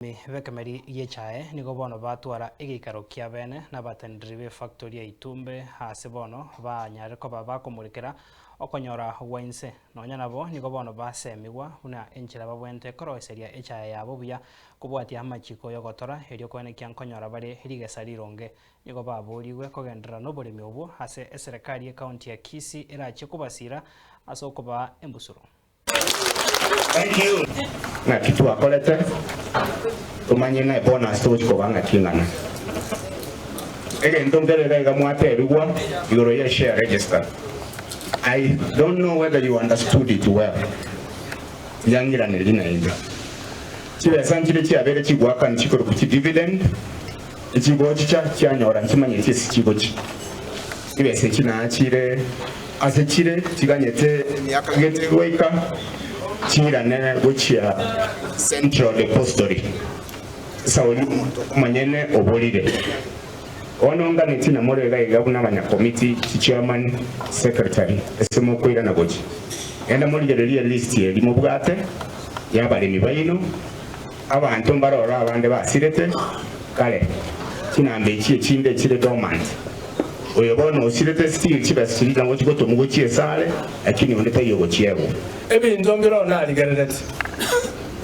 Abaremi b'ekemeri gi'echae nigo bono batwara egeikaro kia bene nabateneneri b'efactori ya Itumbe aase bono banyare koba bakomorekera okonyora gwa inse. Nonya nabo nigo bono basemigwa buna enchera babwenerete koroiseria echae yabo buya kobwatia amachiko y'ogotora erio koenekia nkonyora bare rigesa rironge. Nigo baborigwe kogenderera noboremi obwo ase eserekari y'ecounty ya Kisii erachie kobasira ase okobaa embusuro. Ng'aki twakorete tomanye ng'a ebonus togochi koba ng'aki ing'ana. Egento nkere iga iga mwatebigwa igoro ye share register. I don't know whether you understood it well. Yang'iranerie naende. Chibesa nchire chiabeire chigoakana chikorokwa chi dividend, echigochicha chianyora nchimanyeti ase chigochi. Chibesa echi nachire ase chire chiganyete emiaka gete goika chiirane gochia Central Depository. Sauli omonto omonyene oborire. Bono nganeti namore iga iga buna abanyakomiti, chichairman, secretary, ase mokoirana gochia. Genda morigererie elist eria mobwate y'abaremi baino, abanto mbaroro abande basirete kare, chinamba echi echinde chire dormant. Oyo bono osirete still chibesa chiria nabo chigotomwa gochia esare, lakini onde taiyo ogochiegwa. Ebinto mbireo narigereretie,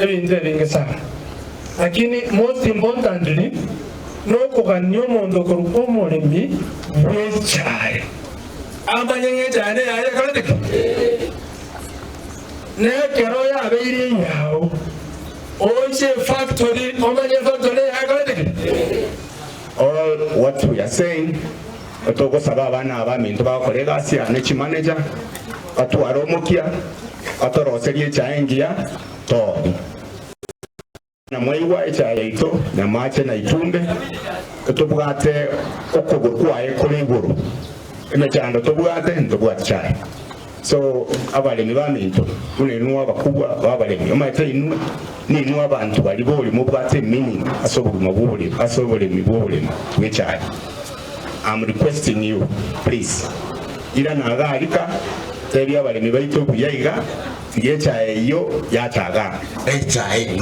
ebinto ebinge sana, lakini most importantly nokogania omonto okorokwa omoremi bw'echae amanye ng'a echae neyaye ekorete ki? Nekero yabeire eyao, oche efactory omanye efactory neyaye ekorete ki? All what we are saying, togosaba abana aba aminto bagokora egasi aa ne chimanager, batware omokia, batoroserie echae engiya, tooni. Na mwaigwa echae yaito nyamache na itumbe, totobwate okogoro kwaye kore igoro, emechando tobwate ntobwati chae. So abaremi baminto, buna inwe abakubwa b'abaremi, omanyete inwe ninwe abanto baria bori mobwate emeaning ase obogima bw'oboremi, ase oboremi bw'oboremi bw'echae. I'm requesting you please, irana iga arika, tebia abaremi baito buya iga, tiga echae eyio yacha igaa. Echae.